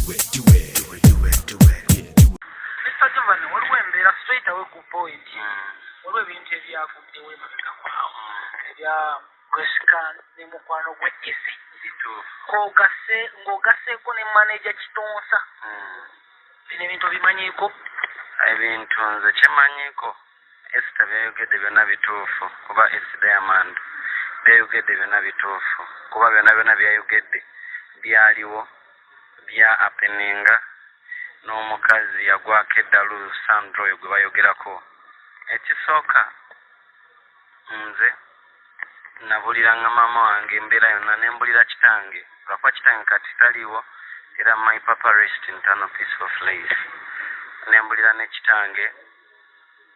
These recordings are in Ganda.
Mr. Giovanni, waliwo embeera, straight away ku point. Waliwo ebintu ebyaguddewo emabega kwawo ebya Grace Khan ne mukwano gwe Esi, k'ogase ng'ogaseeko ne manager Kitonsa. Bino ebintu obimanyiiko? Ebintu nze kyemanyiiko, Esther byayogedde byonna bituufu, kuba Esi Diamond byayogedde byonna bituufu, kuba byonna byonna byayogedde byaliwo, bya happeninga. N'omukazi yagwako eddalu, Sandra oyo gwe bayogerako. Ekisooka, nze nabuliranga maama wange embeera yonna, nembulira kitange, lwakuba kitange kati taliwo era. My papa rest in eternal peace of life. Nembulira ne kitange.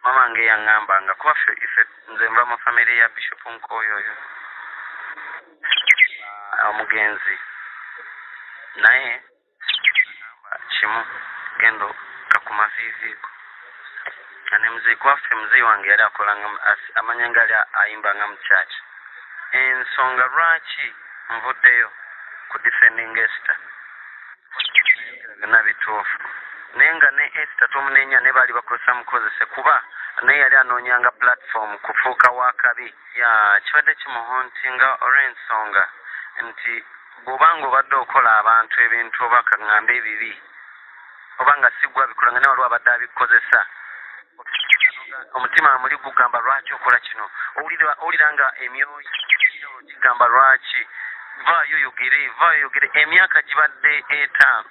Mama wange yaŋŋambanga, kuba ffe ife nze nva mu famire ya Bishop Nkoyo oyo omugenzi, naye kimu gendo kakumaviiviiko ne muzeeyi, kuba ffe muzeeyi wange yali akolanga amanya nga yali ayimbanga mu church. Ensonga lwaki nvuddeyo ku defending Esther, byonna bituufu, naye nga ne Esther tomunenya, ne baali bakozesa mukozese, kuba naye yali anoonyanga platform kufuuka wakabi. Ya kibadde kimuhauntinga olw'ensonga nti bw'obanga obadde okola abantu ebintu oba kaŋŋambe ebibi, oba nga si gwe abikola, nga naye waliwo abadde abikozesa, omutima muli gugamba, "Lwaki okola kino?" Owulira nga emyoyo gigamba, "Lwaki? Vaayo yogere, vaayo yogere." Emyaka gibadde 50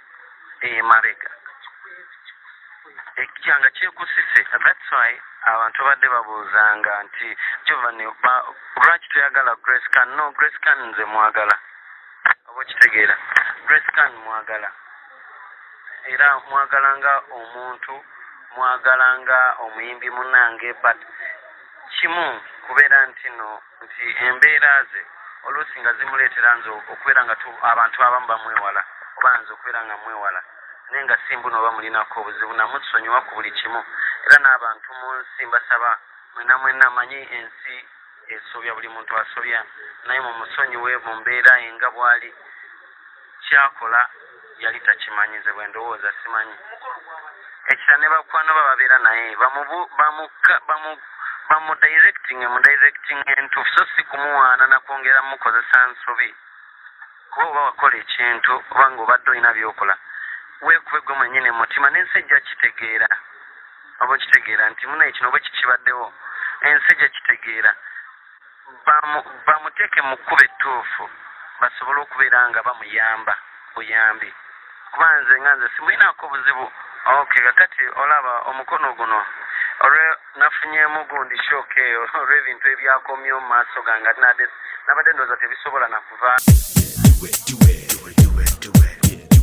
emabega ekyanga kyekusise. That's why abantu babadde babuuzanga nti, "Giovanni, lwaki toyagala Grace Khan?" No, Grace Khan nze mwagala, oba okitegeera? Grace Khan mwagala, era mwagala nga omuntu, mwagala nga omuyimbi munange, but kimu kubeera nti no nti embeera ze oluusi nga zimuleetera nze okubeera nga abantu abamu bamwewala, oba nze okubeera nga mwewala, naye nga si mbuno oba mulinako obuzibu. Namusonyiwa ku buli kimu, era n'abantu mu nsi mbasaba mwena mwena, manyi ensi esobya, buli muntu asobya, naye mumusonyiwe mu mbeera ye nga bw'ali. Kyakola yali takimanyi, nze bwe ndowooza, simanyi ekira. Ne bakwano ba babeera naye bamu directing mu directing entuufu, so si kumuwaana nakwongera mukozesa nsobi. Kuba oba wakola ekintu, oba nga obadde olina byokola, weekube gwe mwennyini mutima, n'ensi ejja kitegeera. Oba okitegeera nti munaye kino oba kikibaddewo, ensi ejja kitegeera. Bamuteeke mu kkubo ettuufu, basobole okubeera nga bamuyamba buyambi, kuba nze nga nze simulinaako buzibu. Okay, kakati olaba omukono guno olwe nafunyemu gundi shock eyo olw'ebintu ebyakomyewo mu maaso gange, ate nabadde ndowooza tebisobola nakuva. Do it, do it, do it, do it, do it.